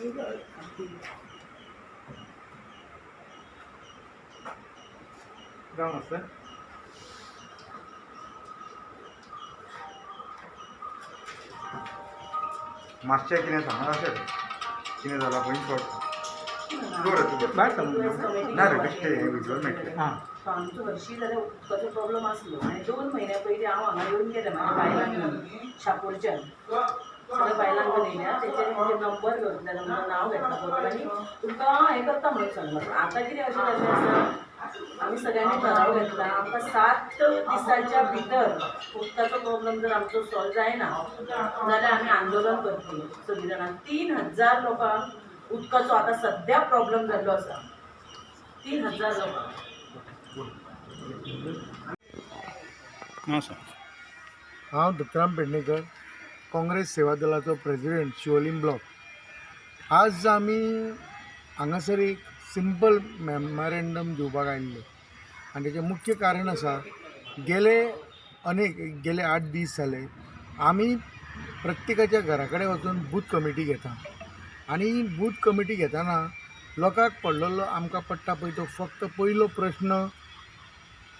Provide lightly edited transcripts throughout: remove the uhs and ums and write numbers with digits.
मातशें कितें सांगा अशें कितें जालां पळय शॉर्ट ना रे बेश्टें हें विजुअल मेळटलें. आमचो हरशीं जाल्यार उदकाचो प्रॉब्लम आसलो आनी 2 म्हयन्या पयलीं हांव हांगा येवन गेलें म्हाज्या बायलांक घेवन शापोरच्यान सगळ्या बायलांक घेवन येयल्या तेंच्यांनी म्हजे नंबर घेतले, नंबर नांव घेतलां बरोबर आनी तुमकां हें करता म्हणून सांगलां. आतां कितें अशें जाल्लें आसा, आमी सगळ्यांनी ठराव घेतला आमकां 7 दिसांच्या भितर उदकाचो प्रॉब्लम जर आमचो सॉल्व जायना जाल्यार आमी आंदोलन करतली सगळीं जाणां. 3000 लोकांक उदकाचो आतां सद्या प्रॉब्लम जाल्लो आसा, 3000 लोकांक. हांव दत्तराम पेडणेकर, काँग्रेस सेवा दलाचो प्रेसिडेंट, शिवोलीम ब्लॉक. आज आमी हांगासर एक सिंपल मेमोरेंडम दिवपाक आयिल्ले आनी तेजें मुख्य कारण आसा, गेले 8 दीस जाले आमी प्रत्येकाच्या घरा कडेन वचून बूथ कमिटी घेता आनी बूथ कमिटी घेतना लोकांक पडलेलो आमकां पडटा पळय तो फक्त पयलो प्रश्न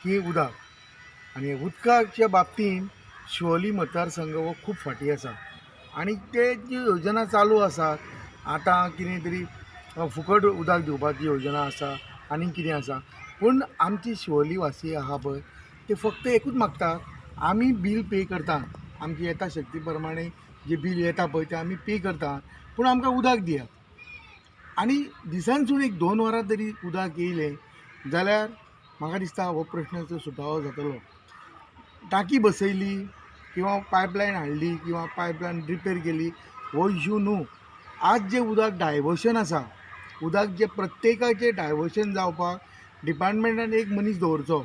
की उदक. आनी उदकाच्या बाबतींत शिवोली मतदारसंघ हो खूब फाटीं आसा आनी ते जी योजना चालू आसात आतां कितें तरी फुकट उदक दिवपाची योजना आसा आनी कितें आसा, पूण आमची शिवोली वासी आहा पळय ते फक्त एकूच मागता, आमी बील पे करता, आमची येता शक्ती प्रमाणे जे बील येता पळय तें आमी पे करता, पूण आमकां उदक दियात. आनी दिसांसून एक 2 वरां तरी उदक येयलें जाल्यार म्हाका दिसता हो प्रश्नाचो सुटावो जातलो. टाकी बसयली किंवा पायपलायन हाडली किंवा पायपलायन रिपेर केली हो इशू न्हू. आज जें उदक डायवर्शन आसा, उदक जे प्रत्येकाचें डायवर्शन जावपाक डिपार्टमेंटान एक मनीस दवरचो,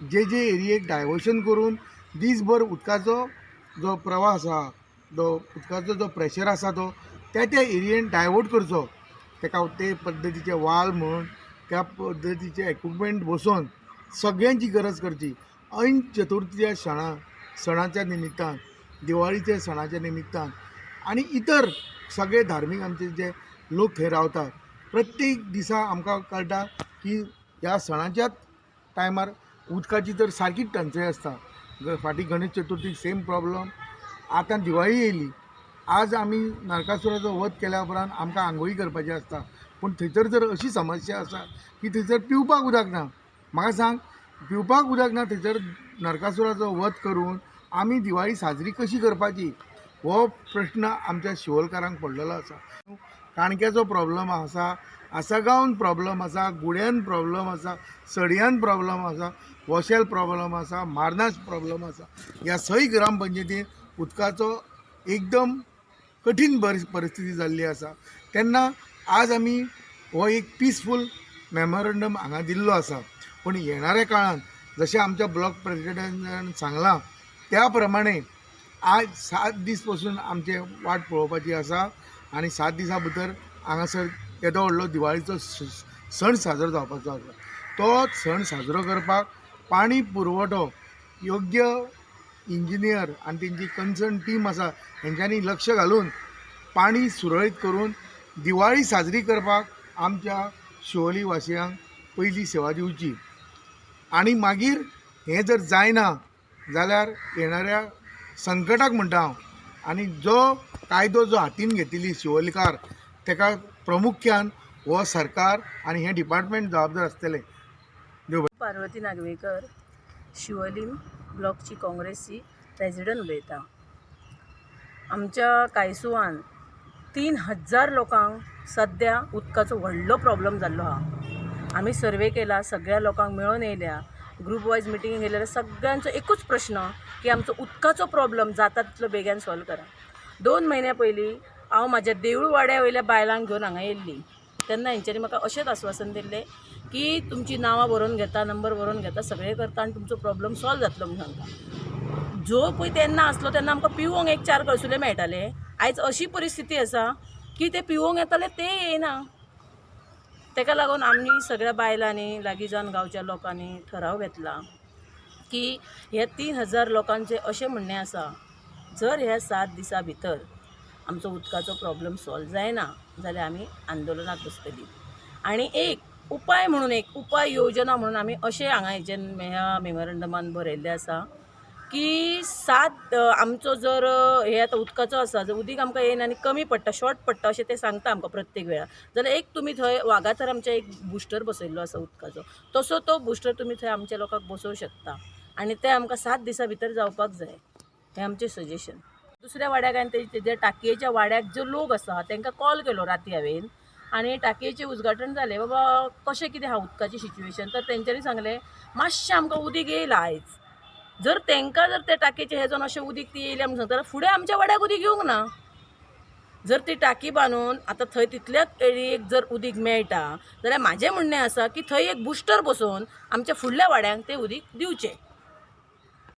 जे जे एरियेक डायवर्शन करून दीसभर उदकाचो जो प्रवाह आसा, जो उदकाचो जो प्रेशर आसा तो त्या त्या एरियेन डायवर्ट करचो. ताका ते पद्दतीचे वाल म्हूण त्या पद्दतीचे इक्विपमेंट बसोवन सगळ्यांची गरज करची. ऐन चतुर्थीच्या सणाच्या निमित्तान, दिवाळीच्या सणाच्या निमित्तान आनी इतर सगळे धार्मीक आमचे जे लोक थंय रावतात, प्रत्येक दिसा आमकां कळटा की ह्या सणाच्याच टायमार उदकाची तर सारकीच टंचाय आसता. फाटीं गणेश चतुर्थी सेम प्रॉब्लम, आतां दिवाळी येयली. आज आमी नरकासुराचो वध केल्या उपरांत आमकां आंगोळी करपाची आसता, पूण थंयसर जर अशी समस्या आसा की थंयसर पिवपाक उदक ना. म्हाका सांग, पिवपाक उदक ना थंयसर नरकासुराचो वध करून आमी दिवाळी साजरी कशी करपाची हो प्रश्न आमच्या शिवोलकारांक पडलेलो आसा. काणक्याचो प्रॉब्लम आसा, आसगांवान प्रॉब्लम आसा, गुड्यान प्रॉब्लम आसा, सडयान प्रॉब्लम आसा, वशेल प्रॉब्लम आसा, मार्नास प्रॉब्लम आसा. ह्या सय ग्रामपंचायतीन उदकाचो एकदम कठीण परिस्थिती जाल्ली आसा. तेन्ना आज आमी हो एक पिसफूल मेमोरंडम हांगा दिल्लो आसा, पूण येणाऱ्या काळान जशें आमच्या ब्लॉक प्रेसिडेंटान सांगलां त्या प्रमाणे आज 7 दीस पसून आमचे वाट पळोवपाची आसा आनी 7 दिसां भितर हांगासर येदो व्हडलो दिवाळीचो सण साजरो जावपाचो आसा. तो सण साजरो करपाक पाणी पुरवठो योग्य इंजिनियर आनी तेंची कन्सर्न टीम आसा हेंच्यांनी लक्ष घालून पाणी सुरळीत करून दिवाळी साजरी करपाक आमच्या शिवोली वासियांक पयली सेवा दिवची. आनी मागीर हें जर जायना जाल्यार येणाऱ्या संकटाक म्हणटा हांव, आनी जो कायदो जो हातीन घेतिल्ली शिवोलीकार तेका प्रमुख्यान हो सरकार आनी हें डिपार्टमेंट जबाबदार आसतलें. पार्वती नागवेकर, शिवोलीम ब्लॉकची काँग्रेसची प्रेसिडेंट उलयता. आमच्या कायसुवान 3000 लोकांक सद्या उदकाचो व्हडलो प्रॉब्लम जाल्लो आहा. आमी सर्वे केला, सगळ्या लोकांक मेळून येयल्या, ग्रूप वायज मिटींग घेयल्या, सगळ्यांचो एकूच प्रश्न की आमचो उदकाचो प्रॉब्लम जाता तितलो बेगीन सॉल्व करा. 2 म्हयन्या पयलीं हांव म्हाज्या देवूळ वाड्या वयल्या बायलांक घेवन हांगा येयल्ली, तेन्ना हेंच्यांनी म्हाका अशेंच आस्वासन दिल्लें की तुमची नांवां बरोवन घेता, नंबर बरोवन घेता, सगळें करता आनी तुमचो प्रॉब्लम सॉल्व जातलो म्हूण सांगता. जो पळय तेन्ना आसलो तेन्ना आमकां पिवोंक एक 4 कळसुले मेळटाले. आयज अशी परिस्थिती आसा की ते पिवोंक येताले ते येयना. तेका लागून आमी सगळ्या बायलांनी लागीं जावन गांवच्या लोकांनी ठराव घेतला की हे 3000 लोकांचें अशें म्हणणें आसा, जर ह्या 7 दिसां भितर आमचो उदकाचो प्रॉब्लम सॉल्व जायना जाल्यार आमी आंदोलनाक बसतली. आनी एक उपाय म्हणून, एक उपाय योजना म्हणून आमी अशें हांगा हेजेन ह्या मेमोरंडमान बरयल्लें आसा की 7 आमचो जर हे आतां उदकाचो आसा, जर उदीक आमकां येयना आनी कमी पडटा, शॉर्ट पडटा अशें ते सांगता आमकां प्रत्येक वेळार, जाल्यार एक तुमी थंय वागाथर आमच्या एक बुस्टर बसयल्लो आसा उदकाचो, तसो तो बुस्टर तुमी थंय आमच्या लोकांक बसोवं शकता आनी ते आमकां 7 दिसां भितर जावपाक जाय, हें आमचें सजेशन. दुसऱ्या वाड्याक आनी तेजे टाकयेच्या वाड्याक जो लोक आसा तांकां कॉल केलो राती हांवें आनी टाकयेचें उद्घाटन जालें, बाबा कशें कितें आहा उदकाचें सिच्युएशन, तर तेंच्यांनी सांगलें मातशें आमकां उदीक येयलां आयज, जर तांकां जर ते टाकयेचें हें जावन अशें उदीक ती येयलें म्हूण सांगता जाल्यार फुडें आमच्या वाड्याक उदीक येवंक ना. जर ती टाकी बांदून आतां थंय तितल्याच एरियेक जर उदीक मेळटा जाल्यार म्हाजें म्हणणें आसा की थंय एक बुस्टर बसोवन आमच्या फुडल्या वाड्यांक तें उदीक दिवचें.